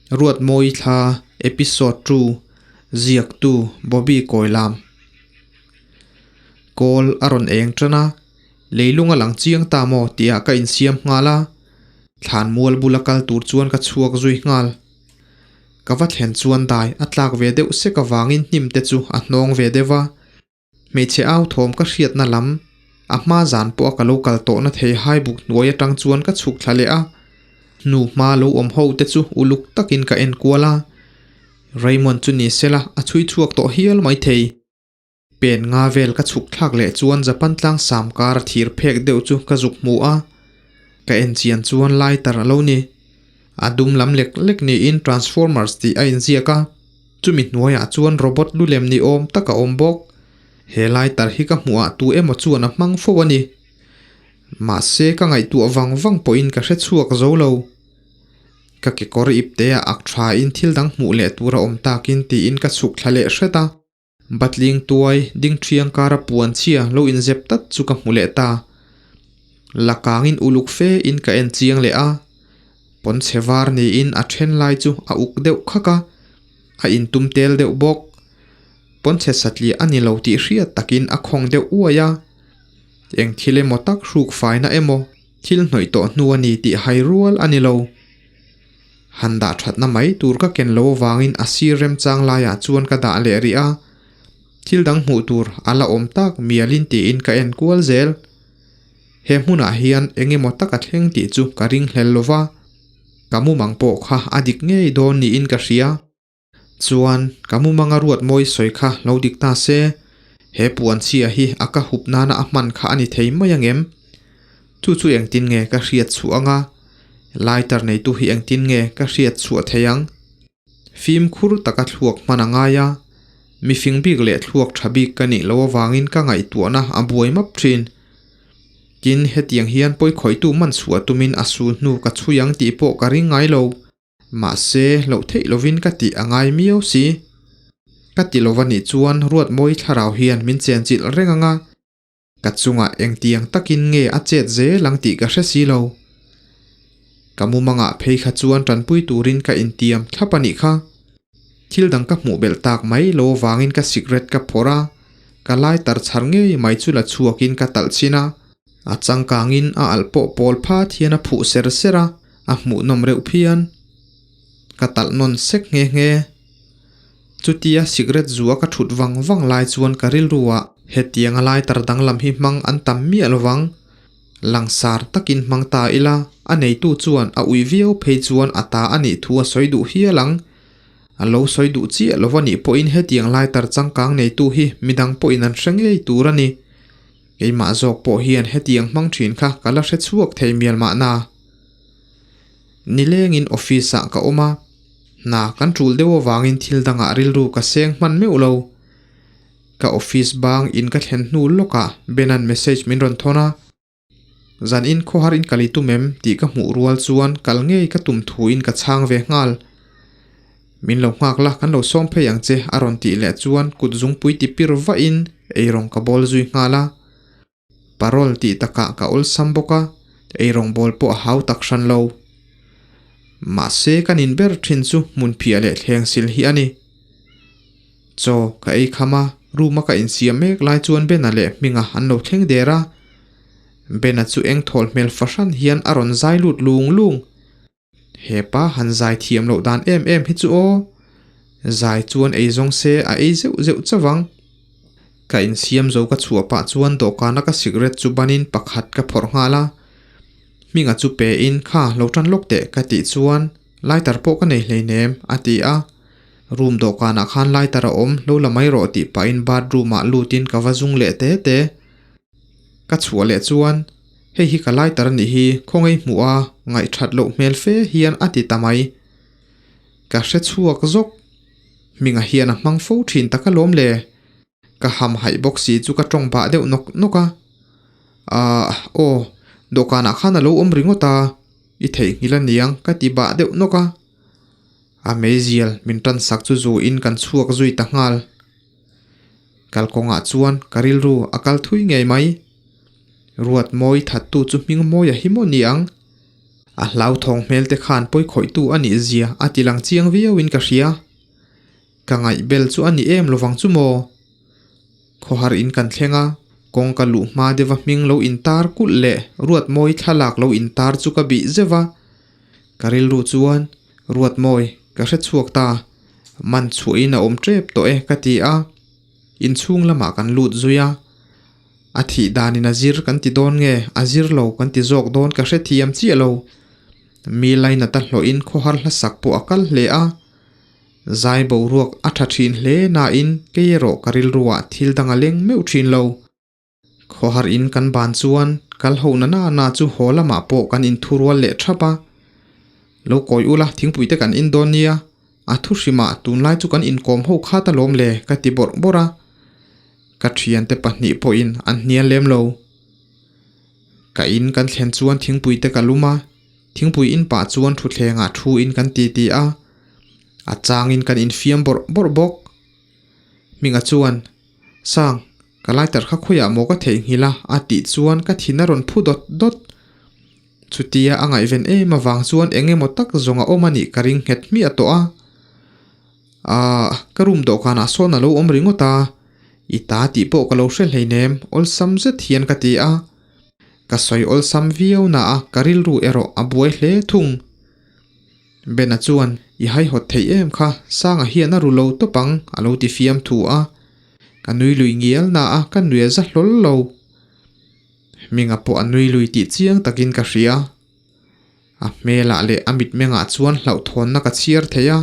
Ruatmawi thla Episode 2 Ziaktu Bobby Kawilam Kawl a rawn eng tan a, leilung a lang chiang ta maw tihah ka insiam nghal a, thlan mual bula kal tur chuan ka chhuak zui nghal. Ka va thlen chuan dai a tlak ve deuh sek avangin hnim te chu a hnawng ve deuh a. Hmeichhe au thawm ka hriatna lam, a hma zan pawh a ka lo kal tawhna thei hai buk hnuai atang chuan ka chhuk thla leh a. Hnu hma lo awm ho te chu uluk takin ka en kual a. Raymond chu ni sela a chhui chhuak tawh hial mai thei. Pen nga vel ka chhuk thlak leh chuan Japan tlang sam kar a thir phek deuh chu ka zuk hmu a. Ka en chian chuan lighter a lo ni. A dum lam lek lek niin Transformers tih a inziak a. Chumi hnuaiah chuan robot lu lem ni awm tak a awm bawk. He lighter hi ka hmuhah tu emaw chuan a hmang fo a ni. Mahse ka ngaihtuah vang vang pawhin ka hre chhuak zo lo. Ka kekawr ipte ah ak tha in thil dang hmuh leh tur a awm takin tiin ka chhuk thla leh hret a. Batling tuai ding thiang kara puan chhia lo inzep tat chu ka hmu leh ta. La kangin uluk fe in ka en chiang leh a. Pawnchhe var niin a then lai chu a uk deuh khak a, a intum tel deuh bawk. Pawnchhe satliah a ni lo tih hriat takin a khawng deuh uai a. Eng thil emaw tak hruk faina emaw thil hnawih tawh hnu a ni tih hai rual a ni lo. Han dah thatna mai tur ka ken lo avangin a sir remchang laiah chuan ka dah leh rih a, thil dang hmuh tur a la awm tak mialin tiin ka en kual zel. He hmunah hian eng emaw tak a thleng tih chu ka ringhlel lo va, ka mumang pawh kha a dik ngei dawn niin ka hria. Chuan, ka mumanga ruat mawi sawi kha lo dik ta se, he puan chhia hi a ka hup nana a hman kha a ni thei mai angem? Chu chu engtin nge ka hriat chhuah anga? Lighter neitu hi engtin nge ka hriat chhuah thei ang? Fimkhur taka thluak hman a ngai a, mifing bik leh thluak tha bik ka nih loh avangin ka ngaihtuahna a buai map thin. Tin, hetiang hian pawikhawihtu man chhuah tumin a sul hnu ka chhui ang tih pawh ka ring ngai lo. Mahse, loh theih lovin ka tih a ngai miau si. Ka ti lova nih chuan Ruatmawi thlarau hian min chenchilh reng ang a. Ka chungah engtiang takin nge a chet zel ang tih ka hre si lo. Ka mumangah phei kha chuan tanpui turin ka intiam thlap a nih kha. Thil dang ka hmuh belh tak mai lo avangin ka sikret ka phawrh a, ka lai tar chhar ngei mai chu la chhuakin ka talh chin a. A changkangin a alh pawh pawl phat hian a phuh ser ser a, a hmuhnawm reuh phian. Ka talh nawn sek nghe nghe. Chutia sikret zua ka thut vang vang lai chuan ka rilru ah hetiang a lighter danglam hi hmang an tam miah lovang. Langsar takin hmang ta ila, a neitu chuan a ui viau phei chuan a ta a nih thu a sawi duh hial ang. A lo sawi duh chiah lo a nih pawhin hetiang lighter changkang neitu hi midang pawhin an hre ngei tur a ni. Keimah zawk pawh hian hetiang hmang thin kha ka la hre chhuak thei mial mahna. Nilengin office ah ka awm a. Hna kan tul deuh avangin thil dangah rilru ka seng hman meuh lo. Ka office bang in ka thlen hnu lawkah Bena'n message min rawn thawn a. Zan in khawhar in kal i tum em tih ka hmuh rual chuan kal ngei ka tum thu in ka chhang ve nghal. Min lo nghak la kan lo sawm phei ang che a rawn tih leh chuan kut zungpui ti pir vah in eirawng ka bawl zui nghal a. Parole tih takah ka awlsam bawk a, eirawngbawl pawh a hau tak hran lo. Mahse kan in ber thin chu hmun phiah leh thleng sil hi a ni. Chaw ka ei kham a, room a ka insiam mek lai chuan Bena leh Hminga an lo thleng der a. Bena chu eng thawl hmel fahran hian a rawn zai lut lung lung. Hepa han zai thiam loh dan em em hi chu aw. Zai chuan ei zawng se a ei zeuh zeuh chauh ang. Ka insiam zo ka chhuah pah chuan dawhkana ka cigarette chu banin pakhat ka phawrh nghal a. Hminga chu pe in kha lo tan lawk teh ka tih chuan lighter pawh ka nei hleinem a ti a. Room dawhkanah khan lighter a awm lo la mai rawh tih pahin bathroom ah lutin ka va zung leh te te. Ka chhuah leh chuan hei hi ka lighter a nih hi khawngaih hmuh a ngaihthat loh hmel fe hian a ti ta mai. Ka hre chhuak zawk. Hminga hian a hmang fo thin tak alawm le. Ka ham haih bawk si chu ka tawng bah deuh nawk nawk a. Ahh aw dawhkanah khan a lo awm ringawt a, i theihnghilh a niang ka ti bah deuh nawk a. A meizial min tan sak chu zu in kan chhuak zui ta nghal. Kalkawngah chuan ka rilru a kal thui ngei mai. Ruat mawi thattu chu hming mawi a hi maw ni ang? A hlauthawng hmel te khan pawikhawihtu a nih zia a ti lang chiang viauin ka hria. Ka ngaihbel chu a ni em lovang chu maw? Khawhar in kan thleng a, kawngka luh hma deuha hming lo intar kulh leh Ruatmawi thlalak lo intar chu ka bih zeuh a. Ka rilru chuan, Ruatmawi, ka hre chhuak ta, man chhuahin a awm tep tawh e ka ti a. Inchhung lamah kan lut zui a. A thih danin a zir kan ti dawn nge, a zir lo kan ti zawk dawn ka hre thiam chiah lo. Mi lainata hlawhin khawhar hlasak pawh a kal hle a. Zai boruak a tha thin hle nain kei erawh ka rilruah thil dang a leng meuh thin lo. Khawhar in kan ban chuan kal ho na na na chu haw lamah pawh kan inthurual leh thap a. Lo kawi ula thingpui te kan in dawn nia, a thu hrimah tunlai chu kan inkawm ho khat alawm le ka ti bawrh bawrh a. Ka thiante pahnih pawhin an hnial lem lo. Ka in kan thlen chuan thingpui te ka lum a, thingpui in pah chuan thutthlengah thu in kan ti ti a. A changin kan infiam bawrh bawrh bawk. Hminga chuan, Sang, ka lighter kha khawiah maw ka theihnghilh a? a tih chuan ka thin a rawn phu dawt dawt. Chutia a ngaihven em avang chuan eng emaw tak zawng a awm a nih ka ring nghet hmiah tawh a. Aah, ka room dawhkanah sawn a lo awm ringawt a, i ta tih pawh ka lo hre hleinem, awlsam zet hian ka ti a. Ka sawi awlsam viau na a, ka rilru erawh a buai hle thung. Bena chuan, I haihawt theih em kha, Sanga hian a ru lo tawp ang, a lo ti fiam thu a. Ka nui lui ngial na a, ka nui a za hlawl lo. Hminga pawh a nui lui tih chiang takin ka hria. A hmelah leh a mitmengah chuan hlauhthawnna ka chhiar thei a.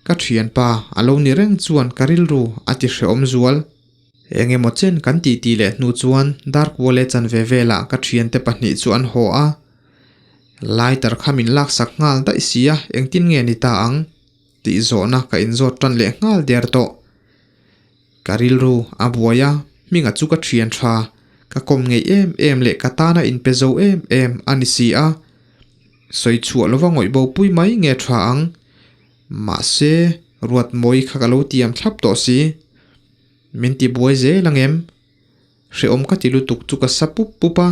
Ka thianpa a lo ni reng chuan ka rilru a ti hrehawm zual. Eng emaw chen kan titi leh hnu chuan Darkuale chanve velah ka thiante pahnih chu an haw a. Lighter kha min laksak nghal daih si a, engtin nge ni ta ang? Tih zawhna ka inzawt tan leh nghal der tawh. Ka rilru a buai a, hminga chu ka thian tha, ka kawm ngei em em leh ka tana inpe zo em em a ni si a. Sawi chhuah lova ngawih bo pui mai nge tha ang? Mahse, Ruatmawi kha ka lo tiam thlap tawh si. Min ti buai zel ang em? Hrehawm ka ti lutuk chu ka sa pup pup a,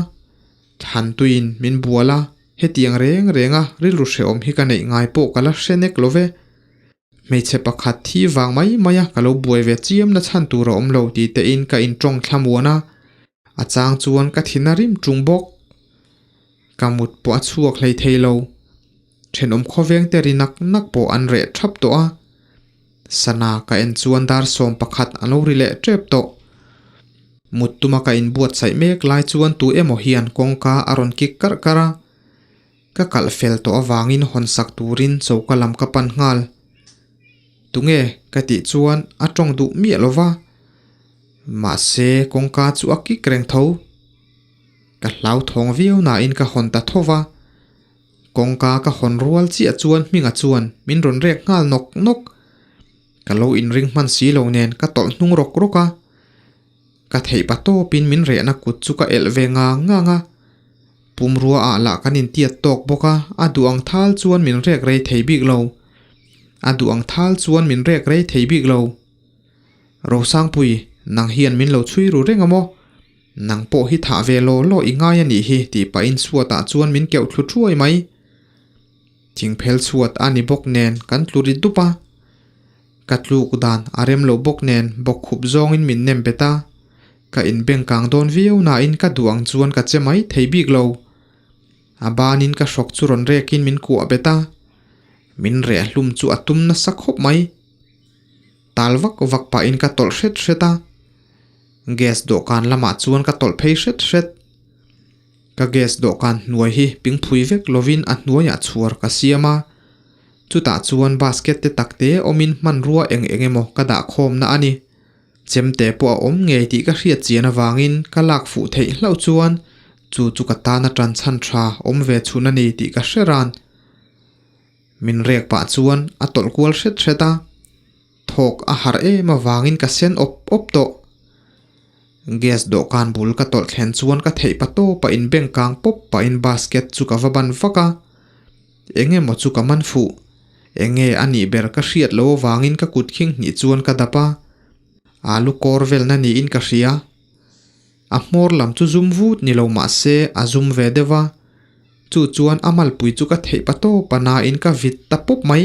Thantuiin min bual a, hetiang reng reng a rilru hrehawm hi ka neih ngai pawh ka la hre nek lo ve. Hmeichhe pakhat thi vang mai mai a ka lo buai ve chiam na chhan tur a awm lo ti tein ka intawng thlamuan a, a chang chuan ka thin a rim tung bawk. Ka mut pawh a chhuak hlei thei lo. Thenawm khawveng te ri nak nak pawh an reh thap tawh a. Sana ka en chuan dar 11 a lo ri leh tep tawh. Mut tuma ka inbuatsaih mek lai chuan tu emaw hian kawngka a rawn kik karh karh a. Ka kalh fel tawh avangin hawn sak turin choka lam ka pan nghal. Tunge? ka tih chuan a tawng duh miah lo va. Mahse kawngka chu a kik reng tho. Ka hlauthawng viau nain ka hawn ta tho va. Kawngka ka hawn rual chiah chuan hminga chuan min rawn rek nghal nawk nawk. Ka lo inring hman si lo nen ka tawlh hnung rawk rawk a. Ka theih pa tawpin min rehna kut chu ka elh ve ngang ngang a. Pumrua ah lah kan intiat tawk bawk a, a duh ang thal chuan min rek rei thei bik lo. A duh ang thal chuan min rek rei thei bik lo. Rosangpui, nang hian min lo chhui ru reng a maw? Nang pawh hi thah ve law law i ngai a nih hi tih pahin chhuatah chuan min keuh thlu thuai mai. Thingphel chhuat a ni bawk nen kan tlu ri dup a. Ka tluk dan a rem lo bawk nen bawkkhup zawngin min nem bet a. Ka inbeng kang dawn viau nain ka duh ang chuan ka che mai thei bik lo. A banin ka hrawk chu rawn rekin min kuah bet a. Min reh hlum chu a tum nasa khawp mai. Tal vak vak pahin ka tawlh hret hret a. Gas dawhkan lamah chuan ka tawlh phei hret hret. Ka gas dawhkan hnuai hi pingphui vek lovin a hnuaiah chhuar ka siam a. Chutah chuan basket te tak te awmin hmanrua eng eng emaw ka dah khawmna a ni. Chemte pawh a awm ngei tih ka hriat chian avangin ka lak fuh theih hlauh chuan chu chu ka tana tan chhan tha awm ve chhun a ni tih ka hre ran. Min rek pah chuan a tawlh kual hret hret a. Thawk a harh em avangin ka sen awp awp tawh. Gas dawhkan bul ka tawlh thlen chuan ka theih pa tawp a inbeng kang pawp pahin basket chu ka va ban vak a. Eng emaw chu ka man fuh. Eng nge a nih ber ka hriat lo avangin ka kut khing hnih chuan ka dap a. Alu kawr velna niin ka hria. A hmawr lam chu zum vut ni lo mah se a zum ve deuh a. Chu chuan a malpui chu ka theih pa tawp a nain ka vit ta pawp mai.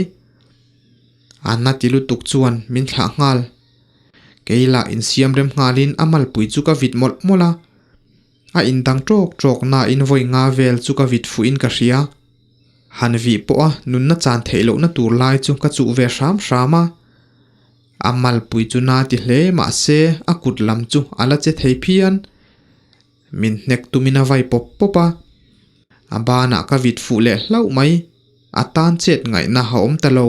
A na ti lutuk chuan min thlah nghal. Kei lah insiam rem nghalin a malpui chu ka vit mawlh mawlh a. A indang tawk tawk nain vawi nga vel chu ka vit fuhin ka hria. Han vih pawha nunna chan theih lohna tur lai chu ka chuh ve hram hram a. A malpui chu na ti hle mahse a kut lam chu a la che thei phian. Min hnek tumin a vai pawp pawp a, a banah ka vit fuh leh hlauh mai, a tan chet ngaihna a awm ta lo.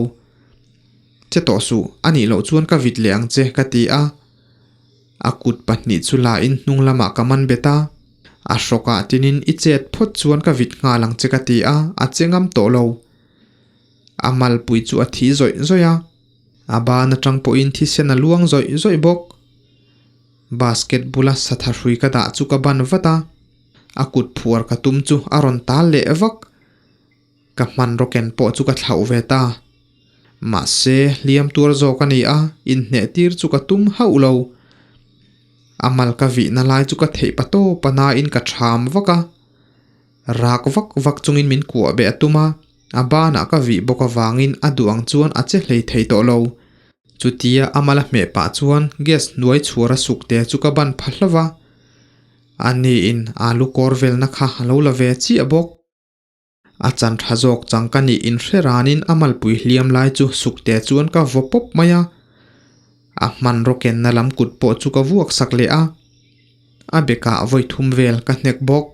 Che tawh suh, a nih loh chuan ka vit leh ang che ka ti a. A kut pahnih chu la in hnung lamah ka man bet a, a hrawkah tinin i chet phawt chuan ka vit nghal ang che ka ti a, a che ngam tawh lo. A malpui chu a thi zawih zawih a, a ban atang pawhin thisen a luang zawih zawih bawk. Basket bula satha hrui ka dah chu ka ban vat a, a kut phuar ka tum chu a rawn tal leh vak. Ka hmanraw ken pawh chu ka thlauh ve ta. Mahse, hliam tuar zawk a ni a, inhneh tir chu ka tum hauh lo. A mal ka vihna lai chu ka theih pa tawp a nain ka ṭham vak a. Rak vak vak chungin min kuah beh a tum a, a banah ka vih bawk avangin a duh ang chuan a che hlei thei tawh lo. Chutia a mal a hmeh pah chuan gas hnuai chhuar a suk te chu ka ban pha hlauh a, a niin alu kawr velna kha a lo la ve chiah bawk. A chan tha zawk chang ka nih inhre ranin a malpui hliam lai chu suk te chuan ka vaw pawp mai a, a hmanraw kenna lam kut pawh chu ka vuak sak leh a. A bekah vawi thum vel ka hnek bawk.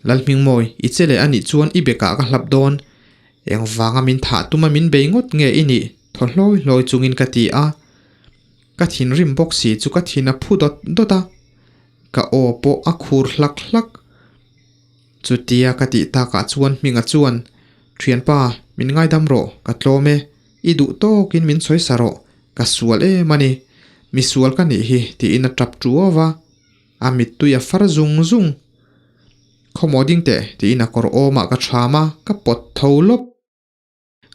Lalhmingmawi, i che leh a nih chuan i bekah ka hlap dawn. Engvanga min thah tuma min bei ngawt nge i nih? Thaw hlawi hlawi chungin ka ti a. Ka thinrim bawk si chu ka thin a phu dawt dawt a. Ka aw pawh a khur hlak hlak. Chutia ka tih takah chuan Hminga chuan, Thianpa, min ngaidam rawh, ka tlawm e. I duh tawkin min sawi sa rawh, ka sual em a ni. Mi sual ka nih hi, tiin a tap tuau a. A mittui a far zung zung. Khawmaw ding teh, tiin a kawr awmah ka ṭham a, ka pawt tho lawp.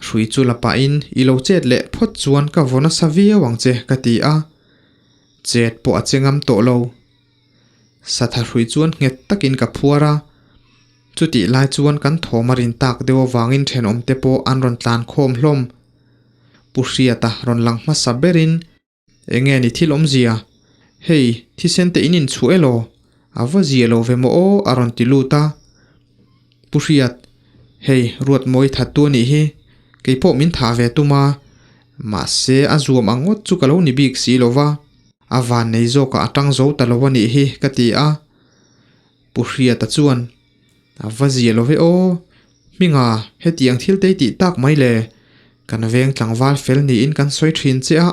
Hrui chu la pahin, I lo chet leh phawt chuan ka vaw nasa viau ang che, ka ti a. Chet pawh a che ngam tawh lo. Satha hrui chuan nghet takin ka phuar a. Chutih lai chuan kan thawm a rin tak deuh avangin thenawmte pawh an rawn tlan khawm hlawm. Pu Hriata rawn lang hmasa berin, Enge ni thil awmzia? Hei, thisen te in inchhuah elaw? A va zia lo ve maw aw a rawn ti lut a. Pu Hriat, Hei, Ruatmawi thattu a nih hi. Kei pawh min thah ve tum a. Mahse, a zuam ang ngawt chu ka lo ni bik si lo va. A vannei zawkah a tang zo ta lo a nih hi, ka ti a. Pu Hriata chuan, A va zia lo ve aw. Hminga, hetiang thil te i tih tak mai le. Kan veng tlangval fel niin kan sawi thin che a,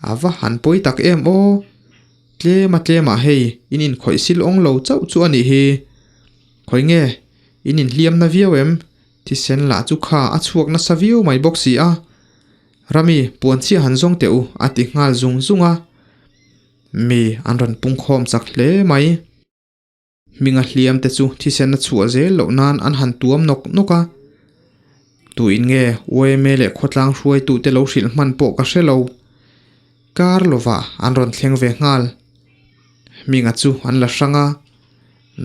a va han pawi tak em aw. Tlema tlemah hei, in inkhawih sil awng lo chauh chu a nih hi. Khawi nge, in inhliam na viau em? Thisen lah chu kha a chhuak nasa viau mai bawk si a. Rami, puan chiah han zawng teh u, a ti nghal zung zung a. Mi an rawn pungkhawm chak hle mai. Hminga hliam te chu thisen a chhuah zel loh nan an han tuam nawk nawk a. Tuin nge YMA leh khawtlang hruaitute lo hrilh hman pawh ka hre lo. Kar lovah an rawn thleng ve nghal. Hminga chu an la hrang a,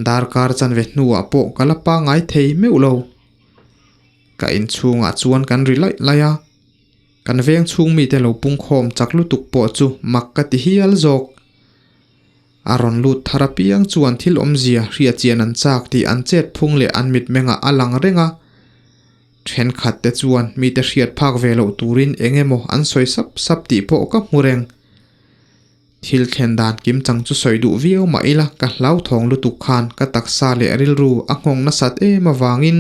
darkar chanve hnuah pawh ka la pangngai thei meuh lo. Ka inchhungah chuan kan ri laih laih a, kan veng chhung mite lo pungkhawm chak lutuk pawh chu mak ka ti hial zawk. A rawn lut thar apiang chuan thil awmzia hriatchian an chak tih an chet phung leh an mitmengah a lang reng a. Thenkhat te chuan mite hriat phak ve loh turin eng emaw an sawi sap sap tih pawh ka hmu reng. Thil thlen dan kim chang chu sawi duh viau mah ila ka hlauthawng lutuk khan ka taksa leh rilru a nghawng nasat em avangin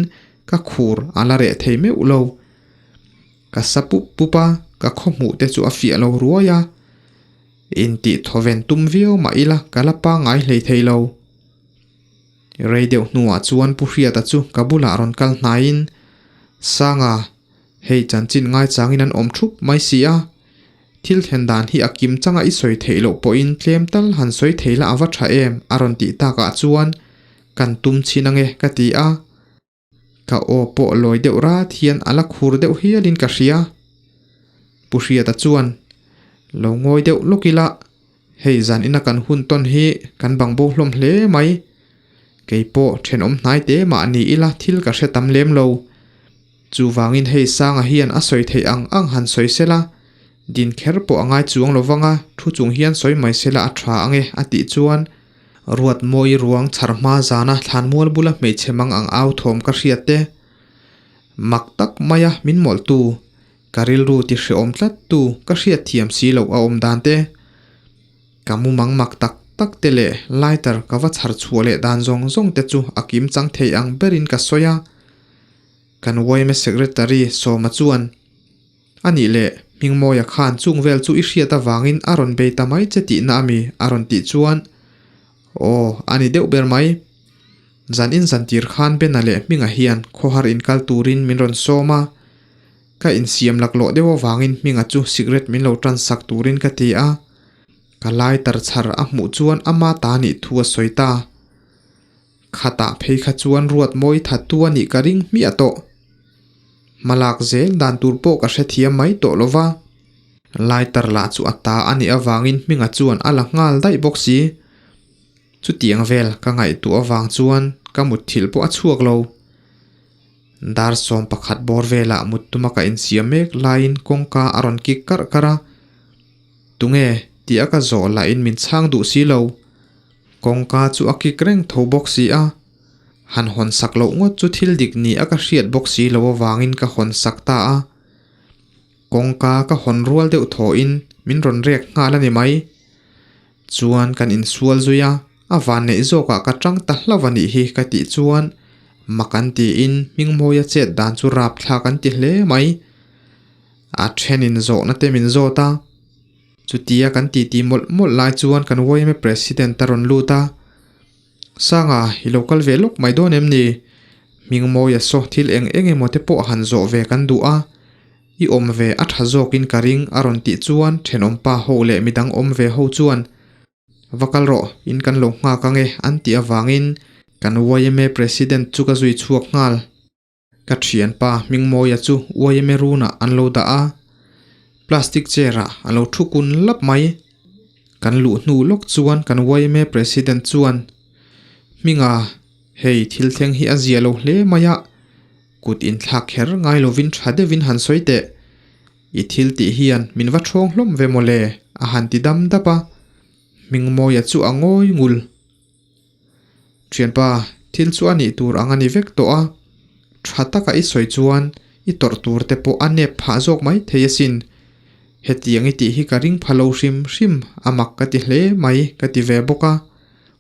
ka khur a la reh thei meuh lo. Ka sa pup pup a, ka khawhmuh te chu a fiah lo ruai a. Intih thawven tum viau mah ila ka la pangngai hlei thei lo. Rei deuh hnuah chuan Pu Hriata chu ka bulah rawn kal hnaiin, Sanga, hei chanchin ngaichangin an awm thup mai si a, thil thlen dan hi a kim changa i sawi theih loh pawhin tlem tal han sawi thei la a va tha em a rawn tih takah chuan kan tum chhin ange ka ti a. Ka aw pawh lawi deuh rat hian a la khur deuh hialin ka hria. Pu Hriata chuan, Lo ngawi deuh lawk ila, hei zan ina kan hun tawn hi kan bang bo hlawm hle mai. Kei pawh thenawm hnai te mah ni ila thil ka hre tam lem lo. Chuvangin hei Sanga hian a sawi theih ang ang han sawi sela, din kher pawh a ngai chuang lo vang a, thu chung hian sawi mai sela a tha ang e a tih chuan Ruatmawi ruang chhar hma zana thlanmual bula hmeichhe mang ang au thawm ka hriat te. Mak tak maia min mawlhtu, ka rilru ti hreawm tlattu ka hriat thiam si loh a awm dan te. Ka mumang mak tak tak te leh lighter ka va chhar chhuah leh dan zawng zawng te chu a kim chang thei ang berin ka sawi a. Kan yma Secretary Sawma chuan, A nih leh, Hmingmawia khan chung vel chu i hriat avangin a rawn bei ta mai che tihna a mi? a rawn tih chuan, Aw, a ni deuh ber mai. Zan in zan tir khan Bena leh Hminga hian khawhar inkal turin min rawn sawm a. Ka insiam laklawh deuh avangin Hminga chu cigarette min lo tan sak turin ka ti a. Ka lighter chhar a hmuh chuan ama ta nih thu a sawi ta. Khatah phei kha chuan ruat mawi thattu a nih ka ring hmiah tawh. Hmalak zel dan tur pawh ka hrethiam mai tawh lo va. Lighter lah chu a ta a nih avangin Hminga chuan a la nghal daih bawk si. Chutiang vel ka ngaihtuah avang chuan ka mutthilh pawh a chhuak lo. Dar 11 bawr velah mut tuma ka insiam mek laiin kawngka a rawn kik karh karh a. Tunge? tih a ka zawh lahin min chhang duh si lo. Kawngka chu a kik reng tho bawk si a, han hawn sak loh ngawt chu thil dik ni a ka hriat bawk si lo avangin ka hawn sak ta a. Kawngka ka hawn rual deuh thawhin min rawn rek nghal a ni mai. Chuan kan insual zui a, a vanneih zawkah ka tang ta hlauh a nih hi ka tih chuan mak an tiin Hmingmawia chet dan chu rapthlak an ti hle mai. A thenin zawhna te min zawt a. Chutia kan titi mawlh mawlh lai chuan kan yma President a rawn lut a, Sanga, i lo kal ve lawk mai dawn em ni? Hmingmawia saw thil eng eng emaw te pawh han zawh ve kan duh a, i awm ve a tha zawkin ka ring a rawn tih chuan thenawmpa ho leh midang awm ve ho chuan Va kal rawh, in kan lo nghak ange an tih avangin kan yma President chu ka zui chhuak nghal. Ka thianpa Hmingmawia chu yma runah an lo dah a, plastic chair ah a lo thu kun lap mai. Kan luh hnu lawk chuan kan yma president chuan, Hminga, hei thil thleng hi a zia lo hle mai a, kut inthlak kher ngai lovin tha deuhin han sawi teh. I thil tih hian min va thawng hlawm ve mawle, a han ti dam dap a. Hmingmawia chu a ngawi ngul. Thianpa, thil chu a nih tur ang a ni vek tawh a, tha taka i sawi chuan i tawrh tur te pawh a nep phah zawk mai thei asin. Hetiang i tih hi ka ring pha lo hrim hrim a mak ka ti hle mai ka ti ve bawk a,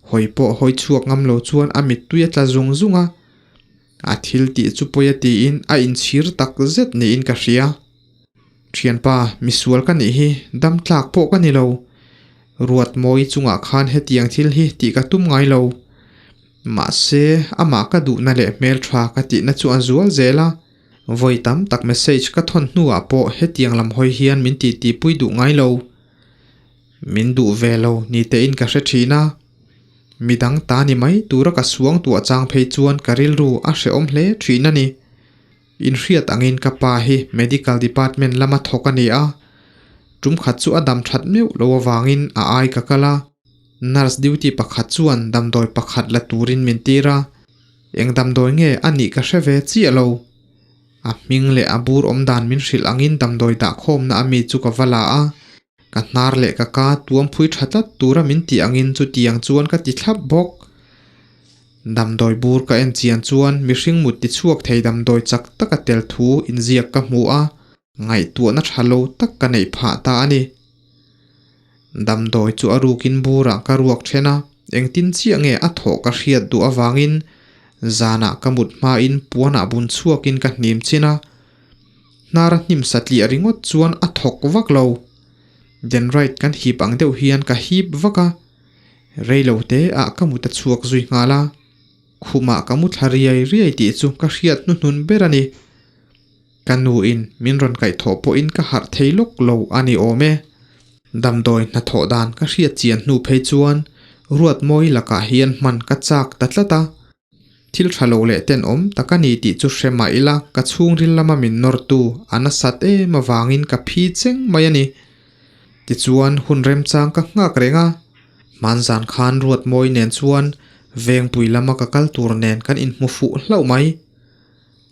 hawi pawh hawi chhuak ngam lo chuan a mittui a tla zung zung a, a thil tih chu pawi a tiin a inchhir tak zet niin ka hria. Thianpa, misual ka nih hi, dam tlak pawh ka ni lo. Ruatmawi chungah khan hetiang thil hi tih ka tum ngai lo. Mahse, amah ka duhna leh hmeltha ka tihna chu a zual zel a. Vawi tam tak message ka thawn hnuah pawh hetiang lam hawi hian min titipui duh ngai lo. Min duh ve lo ni tein ka hre thin a. Midang ta ni mai tura ka suang tuah chang phei chuan ka rilru a hrehawm hle thin a ni. Inhriat angin ka pa hi Medical Department lama thawk a ni a, tum khat chu a dam that meuh lo avangin a ai ka kal a, nurse duty pakhat chuan damdawi pakhat la turin min tir a, eng damdawi nge a nih ka hre ve chiah lo. A hming leh a bur awm dan min hrilh angin damdawi dahkhawmna a mi chu ka va la a, ka hnar leh ka ka tuam phui tha tlat tura min tih angin chutiang chuan ka ti thlap bawk. Damdawi bur ka en chian chuan mihring mut ti chhuak thei damdawi chak taka tel thu inziak ka hmu a, ngaihtuahna tha lo tak ka neih phah ta a ni. Damdawi chu a rukin burah ka ruak then a, engtin chiah nge a thawh ka hriat duh avangin zanah ka mut hmain puanah bun chhuakin ka hnim chin a, hnar a hnim satliah ringawt chuan a thawk vak lo. Denrite kan hip ang deuh hian ka hip vak a. Reilo te ah ka mut a chhuak zui nghal a, khumah ka mu thla riai riai tih chu ka hriat hnuhnun ber a ni. Ka nu in min rawn kaihthawh pawhin ka harh thei lawk lo a ni awm e. Damdawi hnathawh dan ka hriat chian hnu phei chuan Ruatmawi lakah hian hman ka chak ta tlat a. Thil tha lo leh tenawm tak a ni tih chu hre mah ila ka chhungril lama min nawrtu a nasat em avangin ka phi cheng mai a ni. Tichuan hun remchang ka nghak reng a, hmanzan khan Ruatmawi nen chuan Vengpui lama ka kal tur nen kan inhmu fuh hlauh mai.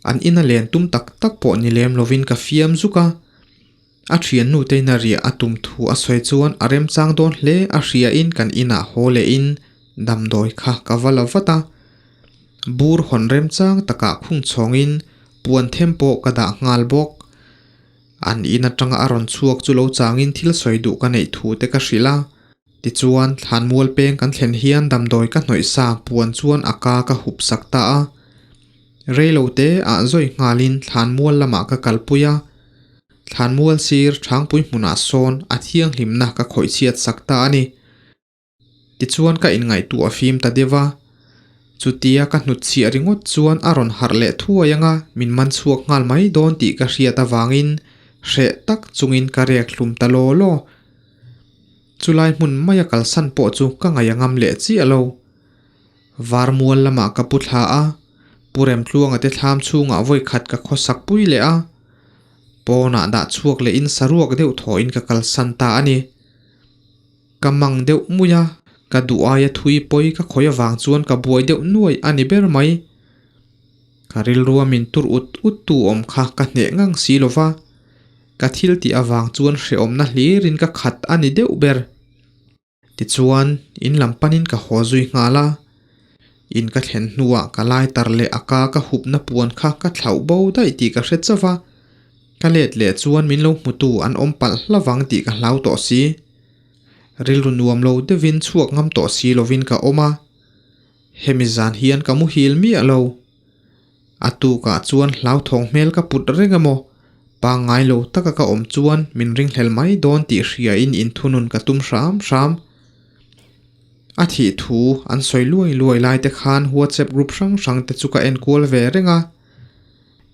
An ina len tum tak tak pawh ni lem lovin ka fiam zuk a. A thiannu teina riah a tum thu a sawi chuan a remchang dawn hle a hriain kan inah haw lehin damdawi kha ka va la vat a. Bur hawn remchang takah khung chhawngin puan them pawh ka dah nghal bawk. An in atanga a rawn chhuak chu lo changin thil sawi duh ka neih thu te ka hrilh a. Tichuan, thlanmual peng kan thlen hian damdawi ka hnawih sa puan chuan a ka ka hup sak ta a. Reilo te ah zawi nghalin thlanmual lamah ka kalpui a. Thlanmual sir Thangpui hmunah sawn a thianghlimna ka khawih chhiat sak ta a ni. Tichuan ka inngaihtuah a fim ta deuh a. Chutia ka hnutchhiah ringawt chuan a rawn harh leh thuai anga min man chhuak nghal mai dawn tih ka hriat avangin hreh tak chungin ka rek hlum ta law law. Chulai hmun maia kalsan pawh chu ka ngaih a ngam leh chiah lo. Varmual lamah ka pu thla a, Pu Remtluanga te thlam chhungah vawi khat ka khawsak pui leh a. Pawnah dah chhuak lehin saruak deuh thawhin ka kalsan ta a ni. Ka mang deuh mui a, ka duh aia thui pawi ka khawi avang chuan ka buai deuh nuai a ni ber mai. Ka rilrua min tur ut ut tu awm kha ka hneh ngang si lo va, ka thil tih avang chuan hrehawmna hlirin ka khat a ni deuh ber. Tichuan, in lam panin ka haw zui nghal a. In ka thlen hnuah ka lai tar leh a ka ka hupna puan kha ka thlauh bo daih tih ka hre chauh a. Ka let leh chuan min lo hmutu an awm palh hlavang tih ka hlau tawh si. Rilru nuam lo deuhin chhuak ngam tawh si lovin ka awm a. Hemi zan hian ka muhil miah lo. A tukah chuan hlauthawng hmel ka put reng emaw, pangngai lo taka ka awm chuan min ringhlel mai dawn tih hriain inthunun ka tum hram hram. A thih thu an sawi luai luai lai te khan WhatsApp group hrang hrang te chu ka enkual ve reng a.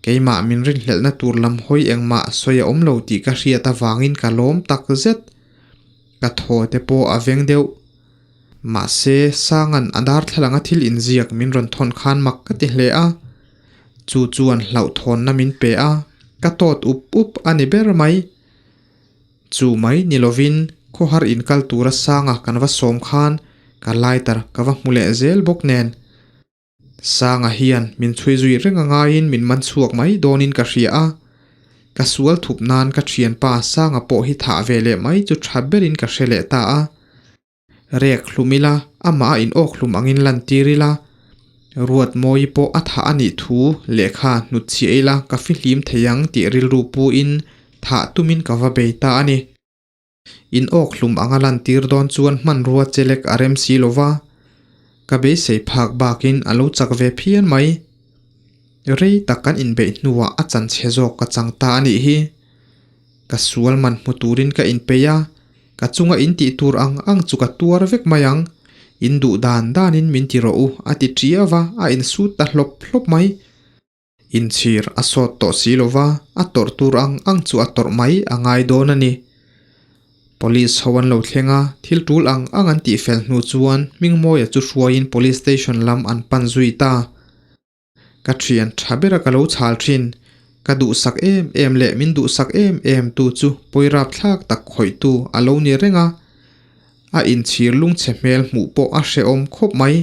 Keimah min rinhlelhna tur lam hawi engmah sawi a awm lo tih ka hriat avangin ka lawm tak zet. Ka thaw te pawh a veng deuh. Mahse, Sanga'n a darthlalanga thil inziak min rawn thawn khan mak ka ti hle a. Chu chuan hlauhthawnna min pe a, ka tawt up up a ni ber mai. Chu mai ni lovin khawhar inkal tura Sanga kan va sawm khan ka lighter ka va hmu leh zel bawk nen. Sanga hian min chhui zui reng a ngaiin min man chhuak mai dawnin ka hria a, ka sual thup nan ka thianpa Sanga pawh hi thah ve leh mai chu tha berin ka hre leh ta a. Rek hlum ila, amah a inawk hlum angin lantir ila, Ruatmawi pawh a thah a nih thu lehkha hnutchhiah ila ka fihlim thei ang tih rilru puin thah tumin ka va bei ta a ni. In awk hlum anga lantir dawn chuan hmanrua chelek a rem si lo va, ka beisei phak bakin a lo chak ve phian mai. Rei tak kan inbeih hnuah a chanchhe zawk ka chang ta a nih hi. Ka sual man hmu turin ka inpeih a, ka chunga in tih tur ang ang chu ka tuar vek mai ang. In duh dan danin min ti rawh u a ti ṭiau va, a insut ta hlawp hlawp mai. Inchhir a sawt tawh si lo va, a tawrh tur ang ang chu a tawrh mai a ngai dawn a ni. Police ho an lo thleng a, thil tul ang ang an tihfel hnu chuan Hmingmawia chu hruaiin Police Station lam an pan zui ta. Ka thian tha bera ka lo chhal thin, ka duhsak em em leh min duhsak em em tu chu pawirap thlak tak khawihtu a lo ni reng a, a inchhir lungchhe hmel hmuh pawh a hrehawm khawp mai.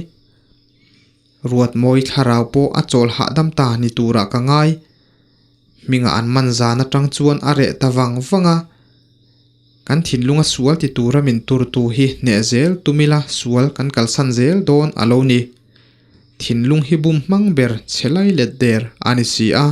Ruatmawi thlarau pawh a chawl hahdam ta ni turah ka ngai. Hmingah an man zan atang chuan a reh ta vang vang a. Kan thinlunga sual ti tura min turtu hi hneh zel tum ila sual kan kalsan zel dawn a lo ni. Thinlung hi bum hmang ber che lai let der a ni si a.